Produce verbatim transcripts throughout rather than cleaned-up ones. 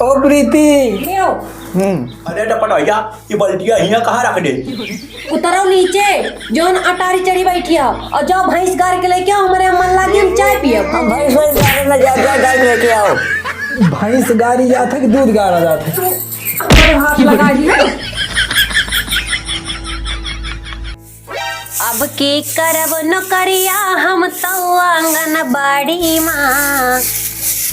ओ प्रीति। क्यों? हम्म। अरे तो पटोहिया, ये बल्टिया हियाँ कहाँ रख दे? उतरो नीचे, जौन अटारी चढ़ी बैठी है, और जाओ भैंस गार के लेके आओ, हमारे मन लागी, हम चाय पियब। हम भैंस वैंस गारे ना जा, जा गाय लेके आओ। भैंस गारी जात है कि दूध गारा जात है? तू हमारे हाथ लगा दिया। अब की करब नौकरिया हम तो आंगनबाड़ी मा,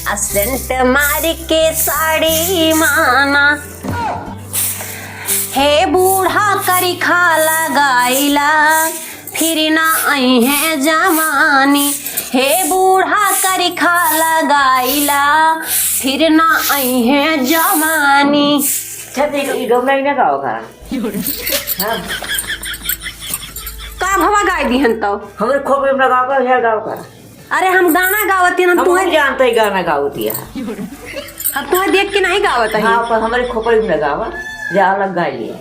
आ सेंट मार के साड़ी माना। हे बूढ़ा करिखा लगाइला, फिर ना अइहे जवानी। हे बूढ़ा करिखा लगाइला, फिर ना अइहे जवानी। अच्छा, देख, ई गौना ही ना गाओ का? हाँ। का भवा गाय दिहन तो? हमरे खोपड़ी में लगाओ का, यहाँ गाओ का? अरे हम गाना गावत हन, हम हम तुहे नहीं जानते ही गाना गावत है। हम तुहे देख के नहीं गावत है। हाँ, पर हमरे खोपड़ी में लगावा, जा अलग गा लिए।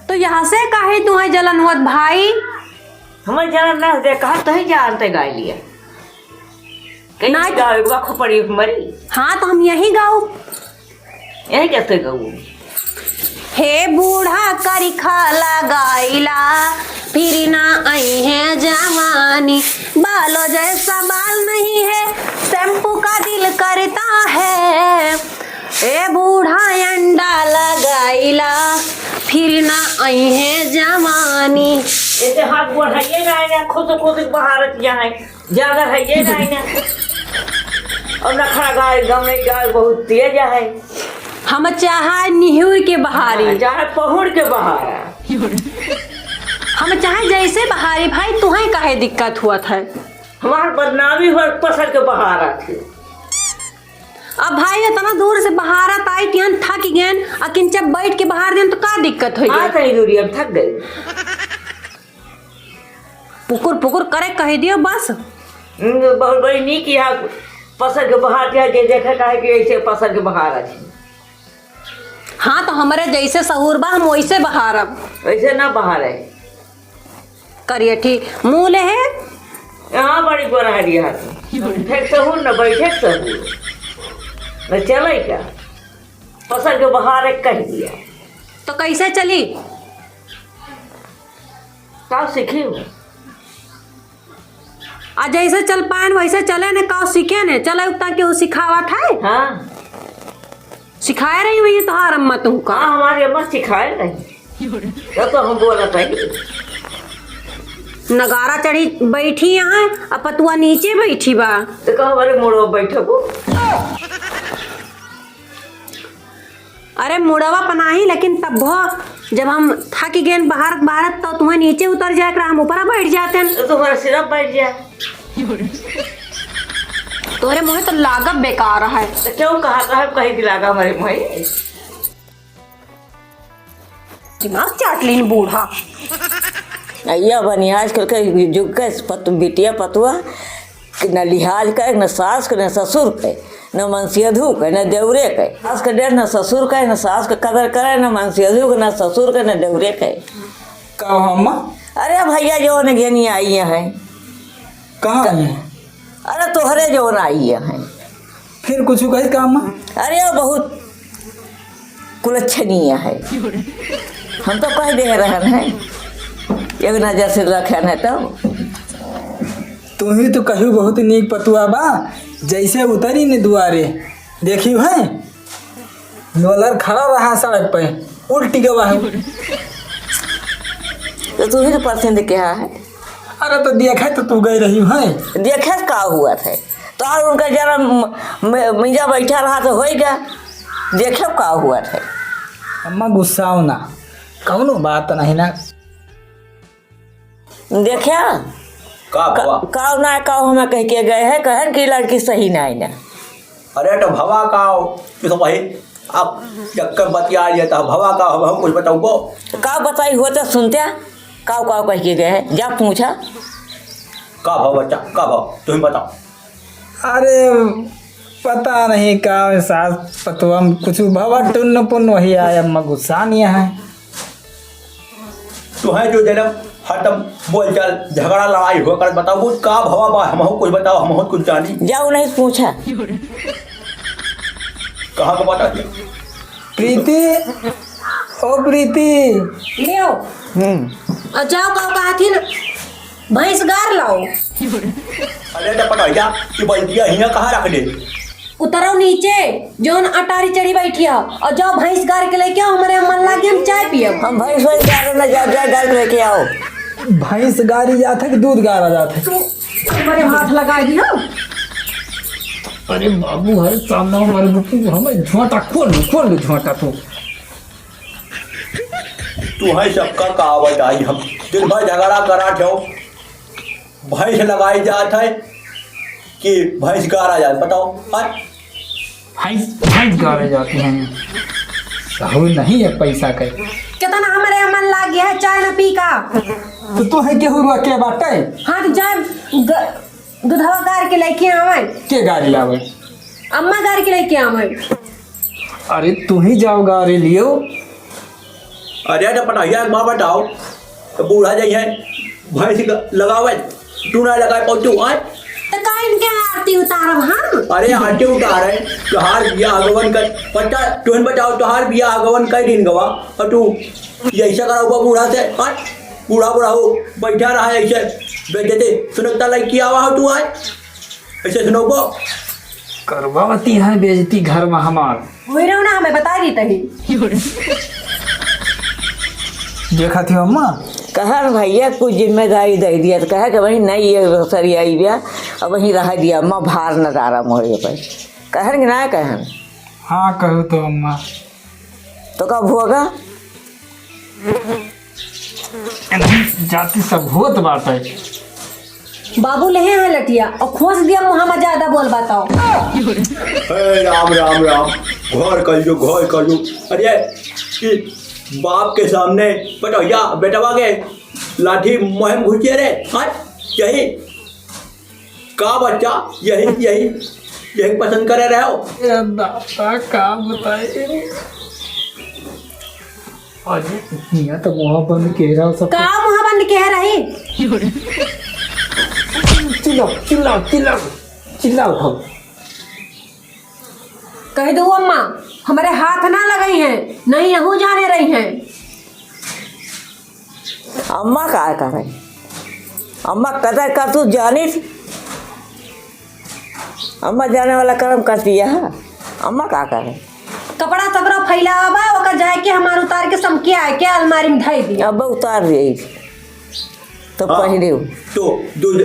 तो यहाँ से काहे तुहे जलन होत भाई? हमरे जलन ना होते, कहा तो ही जानते गा लिए। कहीं ना। गाओ, एक बार खोपड़ी में मरी। हाँ, तो हम यही गाओ। यही कैसे कहूँ? हे बूढ़ा करिखा लगाइला, फिर ना अइहे जवानी। बालों जैसा बाल नहीं है, शैम्पू का दिल करता है। ए बूढ़ा अंडा लगाइला, फिर ना अइहे जवानी। ऐसे हाथ बढ़ाइए ना, ना खुद खुद बाहर जाए। जागर है ये नहीं ना। और नखरा गाय, गमई गाय बहुत तेज है। हम चाहे निहुर के बहारी। हाँ, चाहे पहुड़ के बहारा। हम चाहे जैसे बहारी भाई, तुहे काहे दिक्कत हुआ था? हमार बदनामी हो पसर के बहारा थी। अब भाई इतना दूर से बहारत आई कि हम थक गए, अकिन जब बैठ के बहार देन तो का दिक्कत हो हाँ, गई? कहीं दूरी अब थक गई। पुकुर पुकुर करे कह दियो बस। हम्म, बहुत बड़ी नीक यहाँ पसर के बहार दिया, जे देखे काहे कि ऐसे पसर के बहार अछि। हाँ, तो हमरे जैसे सहूर बा, हम वैसे बहारब। वैसे ना बहारे। करियठी मुँह ले है। यहाँ बड़ी गोरहरी हाथ। फेंक सहूर न बैठे सहूर। न चले क्या? पसर के बहार एक कह दिया। तो कैसे चली? का सीखी हो? आ जैसे चल पाएन वैसे चले ने, का सीखे ने? चले उतना केहू सिखावत है? हाँ। सिखाए रही हुई तोहार अम्मा तुमका? हाँ, हमारी अम्मा सिखाए रही। तो, तो हम बोलत रही। नगारा चढ़ी बैठी यहाँ, आ पतुआ नीचे बैठी बा। तो कहो, "अरे मोड़ो बैठबो।" अरे मुड़वा पनाही, लेकिन तब्बो जब हम थक गेन बहारत बहारत तो तुहे नीचे उतर जाए के रहा, हम ऊपरा बैठ जातेन। तो तुम्हारा सिरप बैठ जाए। तोरे मुँहे तो लागब बेकार है। तो क्यों कहा, कहा कहीं की लागा हमारे मुँहे? दिमाग चाट लीन बूढ़ा। अइया बनी आजकल के जुग के पत-, बिटिया पतुआ के न लिहाज करे, न सास के, न ससुर के, न मनसेधू के, न देवरे के। सास के डर न ससुर के, न सास के कदर करे, न मनसेधू के, न ससुर के, न देवरे के। का हो अम्मा? अरे भैया जो न घेनी आई है। कहाँ आई है? अरे तोहरे जो आई है। फिर कुछ कही का अम्मा? अरे वो बहुत कुलच्छनीय है। हम तो कह दे रहन है, एक नजर से रखन है तब। तू ही तो कहू बहुत नीक पतुआ बा, जैसे उतरी ने दुआरे, देखी है, लोलर खड़ा रहा सड़क पे, उल्टी गवा है। तो तू ही तो पसंद क्या है? अरे तो देखे तो तू गई रही है। देखे का हुआ था? तो और उनका जरा म-, म-, मिजा बैठा रहा तो होई गया। देखे का हुआ था? अम्मा गुस्साओ ना, कौनो बात नहीं ना। देख्या? का का, भवा? का ना का हमें कह के गए हैं, कहन कि लड़की सही ना है ना। अरे तो भवा का हो, तू तो वही अब चक्कर बतिया लिया था, भवा का हो, हम कुछ बताऊबो? का बताई हो तो सुनते, का का कह के गए हैं, जा पूछा। का भवा बच्चा, का भवा, तुम बताओ। अरे, पता नहीं का सास पतुआ में कुछ भवा टुन्न पुन्न वही आया, अम्मा गुस्सा नहीं है। तुहे जो जनम हरदम बोलचाल, झगड़ा, लड़ाई हुआ कर, बताओ, कुछ का भवा बा, हमहू कुछ बताओ, हमहू कुछ जानी। जाओ नहीं पूछा। कहाँ का बात आ गया? प्रीति, ओ प्रीति। लियो। हम्म। और जाओ, का कहत ही ना, भैंस गार लाओ। अरे तो पटैया, कि बल्टिया हियाँ कहाँ रख दे? उतरो नीचे, जौन अटारी चढ़ी बैठी है, और जाओ भैंस गार के लेके आओ, हमरे मन लागे, हम चाय पियब। हम भैंस वैस गारे ना जाब, जाए गार के लेके आओ। भैंस गारी जात है कि दूध गारा जात है? तू हमारे हाथ लगा दियो। अरे बाबू, हर सामने हमारे बुकु, हमें झोंटा खोल, खोल दे झोंटा तू। तू है सबका का बताई हम, दिन भर झगड़ा करा ठेओ, भैंस लगाई जात है कि भैंस गारा जात, बताओ, हाँ? भैंस, भैंस गारे जाती हैं, सहूर नहीं है पैसा के। कितना हमरे मन लाग गया है, चाय न पी का? तो तू है केहू रुआ के बाटे? हाँ, तो जाए ग-, दूधवा गार के लेके आवे। के गारी लावे? अम्मा गार के लेके आवे। अरे तू ही जाओ गारे लियो। अरे तो पटहिया एक बात बताओ, तो बूढ़ा जाइ है, भैंस ग-, लगावे, तू ना लगाए पाऊ तू, आए? तो का इनके आरती उतारब हम? अरे आरती उतारे, तोहार बियाह गवन कर, पता, तुहन बताओ, तोहार बियाह गवन कर दिन गवा, और तू यही से कराऊबा बूढ़ा से, आए? बूढ़ा बूढ़ा हो, बैठा रहा ऐसे, बेइज्जती, सुनकता लड़की आवा हो तू, आए? ऐसे सुनोबो? करवावती है बेइज्जती घर में हमार। वही रहो ना, हमें बता दी तही। देखा थी अम्मा। कहा न भैया कुछ जिम्मेदारी दे दिया, तो कहा कि भाई नहीं, ये सरी आई बिया, अब वहीं रह दिया, अम्मा भार न डारा मोरे पे। कहन कि ना कहन? हाँ, कहू तो अम्मा। तो कब होगा? इन्हीं जाति सब होत बाटे। बाबू लेहे हैं लठिया और खोस दिया मुँह में ज्यादा बोल बताओ। हे राम, राम, राम। घोर कलयुग, घोर कलयुग। अरे, कि बाप के सामने पटोहिया बेटवा के लाठी मुँह में घुसिए रे। हाँ, यही का बच्चा यही, यही, यही पसंद करे रहे हो? ए दादा, का बताई? अरे, हियाँ तो मुँह बंद के रहो सब। का मुँह बंद के रही? चिल्लाओ, चिल्लाओ, चिल्लाओ, चिल्लाओ हम। कह दो अम्मा, हमारे हाथ ना लगाई हैं, नहीं यहू जाने रही हैं। अम्मा का करे? अम्मा कदर कर तू जानित? अम्मा जाने वाला कर्म कर दिया है। अम्मा का करे? कपड़ा तपड़ा फैलावा बा, ओका जाए के हमार उतार के समके आए के अलमारी में धई दी। अब उतार दे तो हाँ, पहने हो। तो, तो,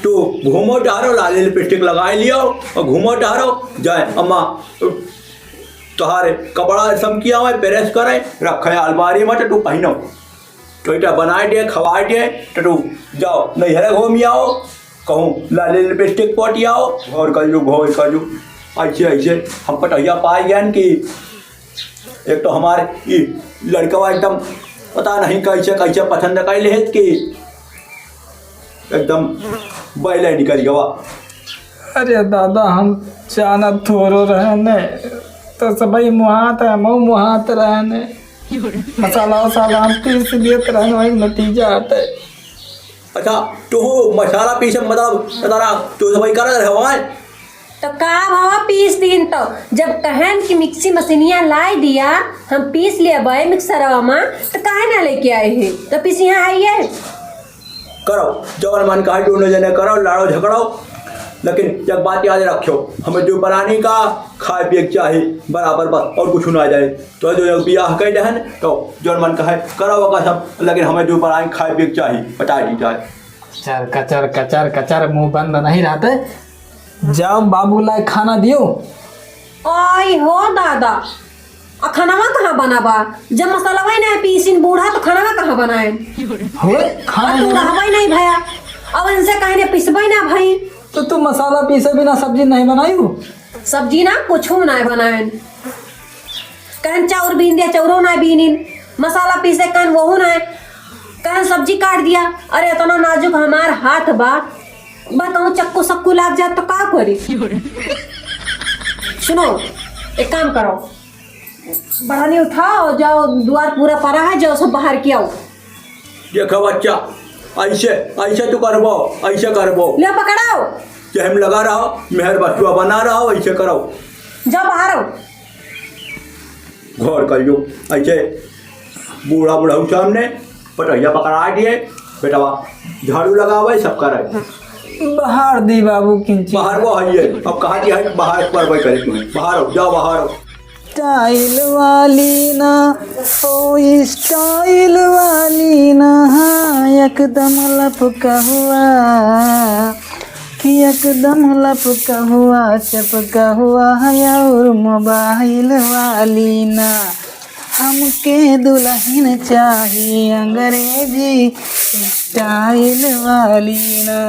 तो घूमो टहरो, लाली लिपस्टिक लगाए लियो और घूमो टहरो, जाए अम्मा तोहारे कपड़ा समके आवे, प्रेस करे, रखे अलमारी में, तो तू पहनो। तो इटा बनाए दे, खवाए दे, तो तू जाओ, नैहरे घूम आओ, कहूँ लाली लिपस्टिक पोट आओ, घोर कलयुग, घोर कलयुग। ऐसे, ऐसे हम पटहिया पाए गए कि एक तो हमारे ई लड़कवा एकदम पता नहीं कैसे, कैसे पसंद कर ले कि एकदम बैले निकल गवा। अरे दादा, हम जानत थोरो रहने, तो सबही मुहात है, हमहू मुहात रहने। मसाला वसाला हम पीस लेत रहने, वही नतीजा आते। अच्छा, तू मसाला पीसे मतलब, तारा तू सबही करत रहे हवाए? तो का भवा पीस दीन तो, जब कहन कि मिक्सी मशीनिया लाई दिया, हम पीस लेबे मिक्सरवा में, तो काहे ना लेके आए हैं? तो पीस यहाँ आई है। करो, जवन मन कहे दोनों जने करो, लड़ो झगड़ो, लेकिन एक बात याद रखियो, हमें दो प्राणी का खाए पिए के चाही बराबर बस, और कुछ ना जाए। तो जो एक बियाह कह दहन, तो जवन मन कहे करो ओका सब, लेकिन हमें दो प्राणी खाए पिए के चाही, बता दी जाए। कचर, कचर, कचर, कचर, मुंह बंद नहीं रहते। जाओ बाबू लाए खाना दियो। आई हो दादा, आ खानावा कहाँ बना बा? जब मसालावा ही ना पीसिन बूढ़ा, तो खानावा कहाँ बनाएन? होए, खाना अब तू नहीं रहबा ही नहीं भया, अब इनसे कहीं ने पिसबा ही ना भाई। तो तू मसाला पीसे बिना सब्जी नहीं बनाई हो? सब्जी ना कुछ ना बनाएन। कहन चाउर बीन दिया, चाउरो ना बीनिन। मसाला पीसे कहन वहू ना। कहन सब्जी काट दिया। अरे इतना नाजुक हमार हाथ बा, बा कहूँ चक्कू सक्कू लाग जात तो का करी? सुनो, एक काम करो, बढ़ानी उठाओ, जाओ दुआर पूरा पड़ा है, जाओ सब बाहर के आओ। देखो बच्चा, ऐसे, ऐसे तू करबो, ऐसे करबो। ले पकड़ाओ। जे हम लगा रहो, मेहर बचुआ बना रहो, ऐसे करो। जाओ बाहर आओ। घोर कलयुग। ऐसे बूढ़ा बुढ़ऊ सामने पटहिया पकड़ा दिए, बेटवा झाड़ू लगावे, सब करे। बाहर दी बाबू किंची। बाहर वो है ये। अब कहा कि है बाहर पर वही करे तुम्हें। बाहर हो, जाओ बाहर हो। स्टाइल वाली ना, ओ स्टाइल वाली ना, हाँ, एकदम लपका हुआ, कि एकदम लपका हुआ, चपका हुआ है और मोबाइल वाली ना। हमके दुल्हन चाही अंग्रेजी स्टाइल वाली ना।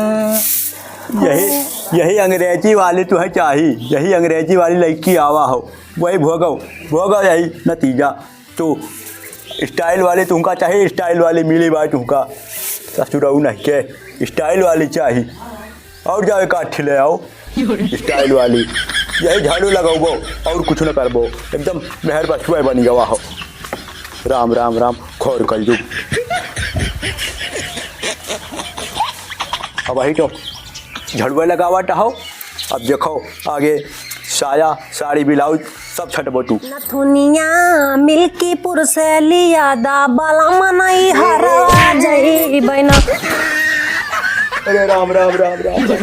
यही, यही अंग्रेजी वाली तुहैं चाही, यही अंग्रेजी वाली लड़की आवा हो, वही भोगो, भोगो यही नतीजा। तू स्टाइल वाली तुमका चाही, स्टाइल वाली मिली बाय तुमका। ससुरऊ नहीं के स्टाइल वाली चाही। और जाओ एक आठी ले आओ स्टाइल वाली, यही झाड़ू लगौबो और कुछ न करबो, एकदम मेहर बसुआ बनी गवा हो। राम राम राम, घोर कलयुग। अब वही तो झड़ुआ लगावत हो। अब देखो आगे साया, साड़ी, ब्लाउज सब छटबो तू। नथुनिया मिल्कीपुर से लिया दा, बाला मनई हरवा जई बहना। अरे राम राम राम राम।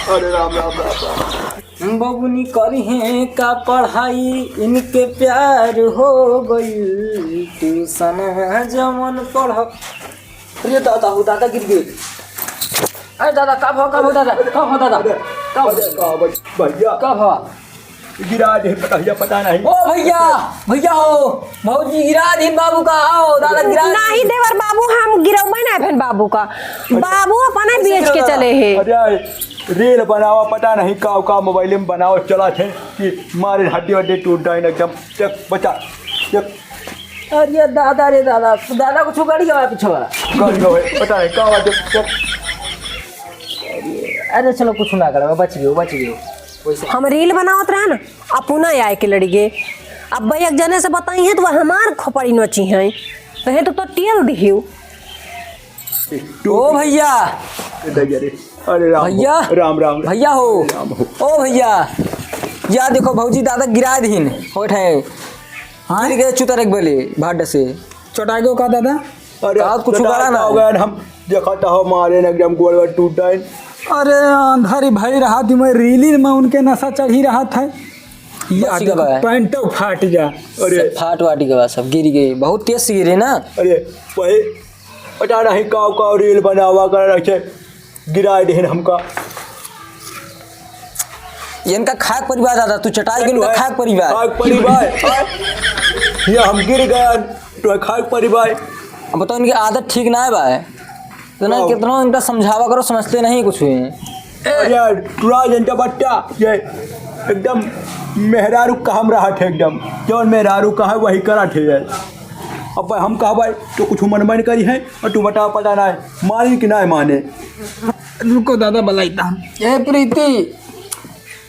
अरे राम राम राम राम। बबुनी करिहें का पढ़ाई, इनके प्यार हो गइल, ट्यूशन जमन पढ़। अरे दादा हो, दादा गिर गए। अरे दादा, का भवा, का भवा दादा, का भवा दादा, का भवा? अरे, का भवा? भैया। का भवा? गिरा दे, पता, भैया, पता नहीं। ओ भैया, भैया हो, भौजी गिरा दे बाबू का, आओ दादा गिरा दे। नहीं देवर बाबू, हम गिरौबे नहीं भेन बाबू का। बाबू अपने कैसे बेच के गिरा? चले हैं। अरे, रील बनावा, पता नहीं का, का मोबाइल में बनावा, चला थे कि मारे हड्डी वड्डी टूट जाए एकदम। चेक, बचा, चेक। अरे दादा रे दादा, दादा कुछ गड़ी गवा पीछे वाला। गड़ी गवा, पता नहीं का बात है। अरे चलो, कुछ ना करो, बच गयो, बच गयो। वैसे हम रील बनावत रहे ना, अपना आए के लड़ी गे। अब भाई एक जने से बताई है तो वह हमार खोपड़ी नोची है, रहे तो, तो टेल दिहियो। ओ भैया। अरे राम हो, भैया। राम, राम, राम। भैया हो। राम हो। ओ भैया, या देखो भौजी दादा गिरा दीन, होठ है। हाँ? गिर गए चुतर एक बले भाड से। चोटा गयो का दादा? अरे, का कुछ चोटा बड़ा ना का हो है? गया, हम देखा था हमारे ना एकदम गोड़ वोड़ टूट गए। अरे, अंधारी भाई रहा थी, मैं रीली में उनके नशा चढ़ी रहा था। या बस देखो, गवा है। पैंटो फाट गया। अरे। सब फाट वाट गवा, सब गिर गए, बहुत तेज से गिरे ना। अरे, वही पता नहीं काव काव रील बनावा कर रखे, गिराए देहन हमका। इनका खाक परिवार दादा, तू चटाई के इनका खाक परिवार। खाक परिवार, हाँ? ये हम गिर गए, तो खाक परिवार। अब बताओ, इनकी आदत ठीक ना है भाई। तो ना, आओ। कितना इनका समझावा करो, समझते नहीं कुछ भी। अरे यार, टुरा जनता बट्टा, ये एकदम मेहरारू का हम रहा थे एकदम। जौन मेहरारू का है, वही करा थे यार। अब भाई हम कहा भाई, तो कुछ मन मन करी है, और तू बता, पता ना है, मानी कि ना माने। रुको दादा, बलाई था। ए प्रीति,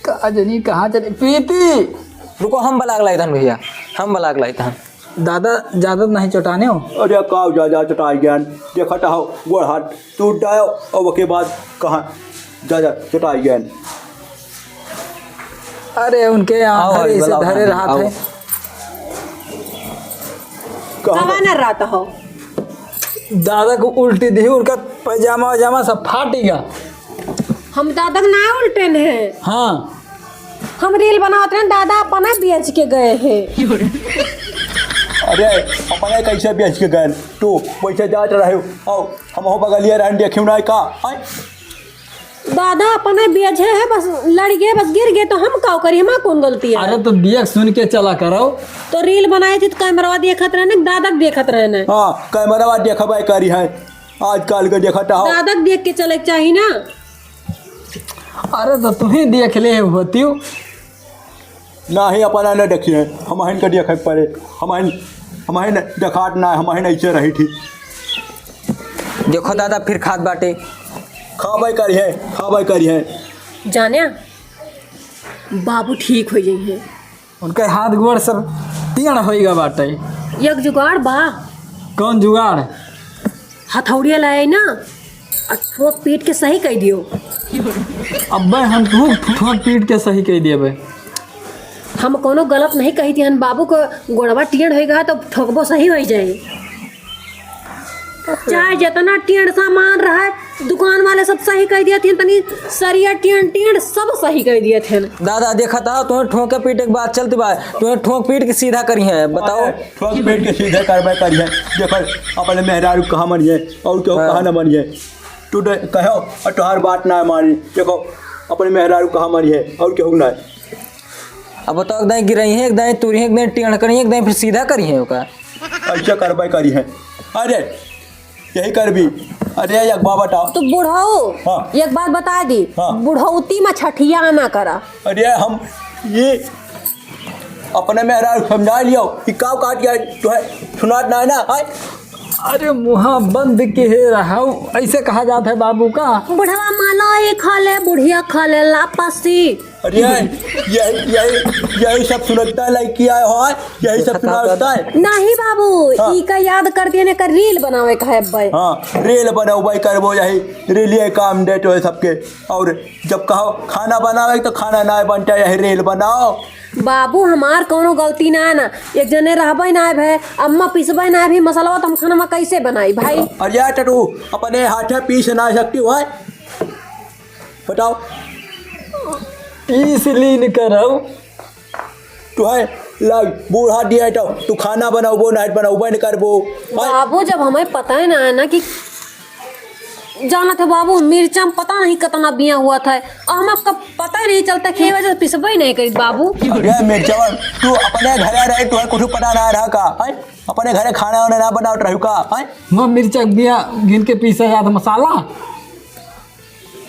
का जनी कहाँ चले? प्रीति! रुको, हम बलाक लाई था भैया, हम बलाक लाई था। दादा, ज्यादा नहीं चटाने हो? अरे, काव ज्यादा चटाई गया? देखा था, गोड़ हाथ टूट जाओ, और ओके बाद कहाँ ज्यादा चटाई गया? अरे, उनके यहाँ आओ, धरे आओ, से बुलाओ, धरे आओ, रहा आओ। थे। कहाँ? कहाँ न रहता हो? दादा को उल्टी दी, उनका पैजामा वैजामा सब फाट गया। हम दादा के ना उल्टे ने। हाँ। हम रील बनावत रहे, दादा अपने बेच के गए हैं। अरे, अपने कैसे बेच के गए? तू वैसे जात रहे हो, आओ, हम हो बगलिया रहन देखियो ना का? आय? दादा अपने बेचे है, बस लड़ गए, बस गिर गए, तो हम का करी? हमार कौन गलती है? अरे तो देख सुन के चला करो। तो रील बनाए थे तो कैमरवा देखत रहे ने, दादा के देखत रहे ने। हाँ, कैमरवा देखबे करी है, आजकल के देखत हो। दादा के देख के चले के चाही ना। अरे तो तू ही देख ले होतियो। नाही, अपना न देखिए, हमहिन के देखे के पड़े, हमहिन, हमहिन देखात ना, हमहिन ऐसे रही थी। देखो दादा, फिर खात बाटे। खाबे करिहे, खाबे करिहे। जाने, बाबू ठीक हो जाइए। उनके हाथ गोड़ सब टेढ़ होइगा बाटे। एक जुगाड़ बा। कौन जुगाड़? हथौड़िया लाए ना, आ ठोक पीट के सही कह दियो। अब्बे हम ठोक, ठोक पीट के सही कह दिए बे। हम कौनो गलत नहीं कही थी, हम बाबू को गोड़वा टेढ़ होई गवा तो ठोकबो सही होई जाए। चाहे जितना टेढ़ सामान रहे, दुकान वाले सब सही कह दिए थे, तनी सरिया टेढ़ टेढ़ सब सही कह दिए थे। दादा, देखा था, तुम्हें ठोंके पीटे के बात चलती बा, तुम्हें ठोंक पीट के सीधा करी है, बताओ। अरे, ठोंक पीट के सीधे करबे करी है। देखो, अपने मेहरारू कहाँ मनी है और केहू हाँ। कहाँ ना मनी है। तू दे-, कहो और तोहार बात ना मानी। देखो, अपने मेहरारू कहाँ मनी है और केहू ना। अब बताओ, एक दाईं गिरई है, एक दाईं तुरी है, एक दाईं टेढ़ करी है, एक दाईं फिर सीधा करी है ओका। ऐसे करबे करी है। अरे, यही करबी। अरे, एक बात बताओ। तो बुढ़ऊ, हाँ। एक बात बता दी, हाँ। बुढ़ौती में छठिया ना करा। अरे, हम ये अपने मेहरारू समझा लियो कि काव काट गया, तो है, सुनात ना है ना, है? अरे, मुहा बंद के हे रहाऊ, ऐसे कहा जात है बाबू का? बुढ़वा माला ही खा ले, बुढ़िया खा ले लापसी। अरे, यही, यही, यही सब सुनता है, लड़की आए हो, यही सब सुनाता है। नहीं बाबू, हाँ। ई का याद कर दिए ने, का reel बनावे का है अब्बे। हाँ, reel बनाओ भाई, करबो यही, reel ये काम दे तो है सबके। और जब कहो खाना बनावे तो खाना ना बनता, यही reel बनाओ। बाबू, हमार कौनो गलती ना है ना, एक जने रहबे ना है भे, अम्मा पिसबे ना है भी मसलवा, तो हम खाना कैसे बनाई भाई? अरे यार टटू, अपने हाथे पीस ना सकती हो, बताओ। पीस लीन करौ। तू है, लाग, बूढ़ा दिया तो तू खाना बनाबो, नाइट बनाबो, बंद करबो। हैं? बाबू, जब हमें पता है ना, ना कि जानत है बाबू, मिर्चा में पता नहीं कितना बिया हुआ था, और हमें कब पता ही नहीं चलता, के वजह से पिसबे ही नहीं करी बाबू। अरे मिर्चा, तू अपने घरे रहे, तू है कुछ पता ना रहा का, हैं? अपने घरे खाना वाना ना बनावत रहू का, हैं? वहाँ मिर्चा बिया गिन के पीसा जात मसाला।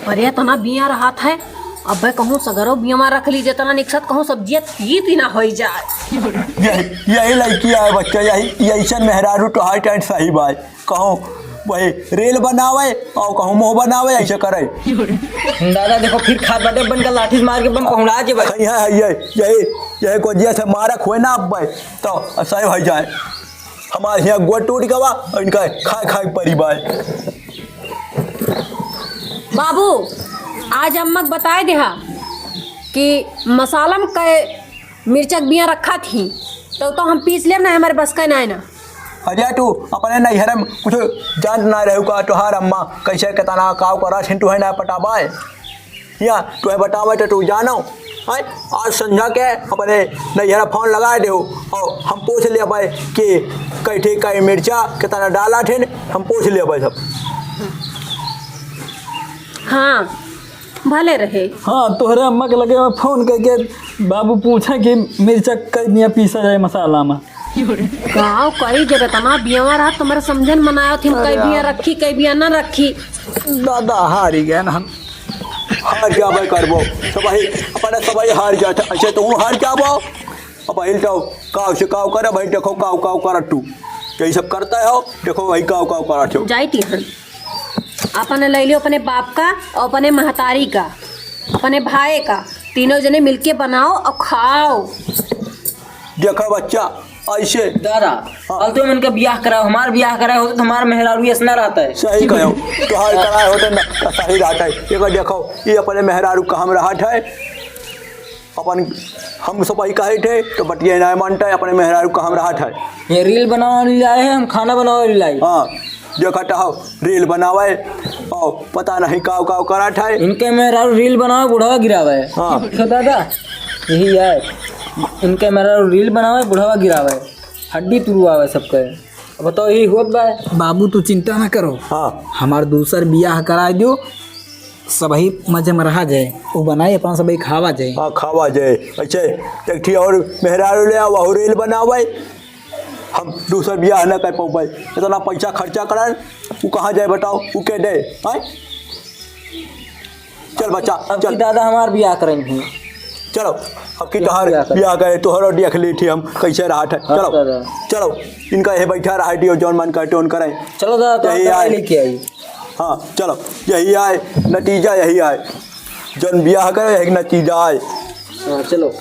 अरे, इतना बिया रहत है, अबे कहूँ सगरो बिया में रख ली, जितना निकसत कहूँ सब्जिया तीत ही ना होई जाए। यही, यही लड़की है बच्चा, यही, यही ऐसन मेहरारू तो हर टाइम सही बात। कहूँ वही reel बनावे और कहूँ मुँह बनावे, ऐसे करे। दादा देखो, फिर खात बाटे, बन का लाठी से मार के बन पहुँड़ा के भाई। यही है, है, यही, यही, यही को जिया से मारक हुए ना अब भाई, तो सही हो जाए। हमारे यहाँ गोड़ टूट गवा और इनका खाए खाए परी बाय। बाबू, आज अम्मा के बताए देहा कि मसाला में कै मिर्चा के बिया रखा थी, तो, तो हम पीस लेब ना, हमारे बस का ना है ना। अरे तू अपने नैहर में कुछ जानत ना रहू का, तोहार अम्मा कैसे केतना काव करा छिन, तू है ना पटाबाए। या तोहे बतावे तो तू जानो, हैं? आज संझा के अपने नैहरा फोन लगाए देहु और हम पूछ लिया भाई कि कैठे कई मिर्चा कितना डाला ठेन, हम पूछ लिया भाई सब। हाँ, भले रहे। हाँ, तोहरे अम्मा के लगे में फोन करके बाबू पूछे कि मिर्चा कई बिया पीसा जाए मसाला में। गाँव कई जब इतना बियावा रहा, तुम्हारे समझन मनायो थी, हम कई अरे बिया यार। रखी, कई बिया ना रखी। दादा हारी गए ना हम। हार जाबे करबो, सबही, अपने सबही हार जात है। अच्छा, तू हार जाबो। अब हिल जाओ, काव से काव करे, भाई देखो, काव काव करत तू। यही सब करता है हो, देखो, वही काव काव करत हो। जाई ती हन। अपने ले लियो, अपने बाप का और अपने महतारी का, अपने भाई का, तीनों जने मिलके बनाओ और खाओ। देखा बच्चा, ऐसे दादा, हाँ। फालतू में इनका बियाह कराओ, हमार बियाह कराए होते तो हमार मेहरारू ऐसना रहता है। सही कहो, तोहार कराए होते ना, तो सही रहता है। ये देखो, ये अपने मेहरारू का हम रहत है, अपन हम सब ही कहे थे, तो बतिया ना मानता है, अपने मेहरारू का हम रहत है। ये reel बनावे वाली आए हैं, हम खाना बनावे वाली लाई। हाँ, देखा तो हो, reel बनावे, और पता नहीं काव काव करत है। इनके मेहरारू reel बनावे, बुढ़वा गिरावे। हाँ। देखो दादा, यही है। इनके मेहरारू reel बनावे, बुढ़वा गिरावे, हड्डी तुड़वावे सबके। अब बताओ, यही होत बा। बाबू, तू चिंता ना करो। हाँ। हमार दूसर बियाह कराए दियो, सबही मजे में रहा जाए, वो बनाए, अपन सबही खावा जाए। हाँ, खावा जाए। अच्छा, एक ठी और मेहरारू ले आओ, वहू reel बनावे। हम दूसर बियाह ना कर पाऊँ, इतना पैसा खर्चा करन, वो कहाँ जाए बताओ, वो के दे, हैं? चल बच्चा, अब चल। की दादा हमार बियाह करेंगे। चलो, अब की बियाह तोहार करें। बियाह करे, तोहरो देख ली थी हम कैसे रहत है। हाँ, चलो, दादा। चलो, इनका ये बैठा रहा दियो, जौन मन करते उन करें। चलो दादा, तो यही दवाई आए। लेके आई। हाँ, चलो, यही आए, नतीजा यही आए। जौन बियाह करे, यही नतीजा आए। हाँ, चलो।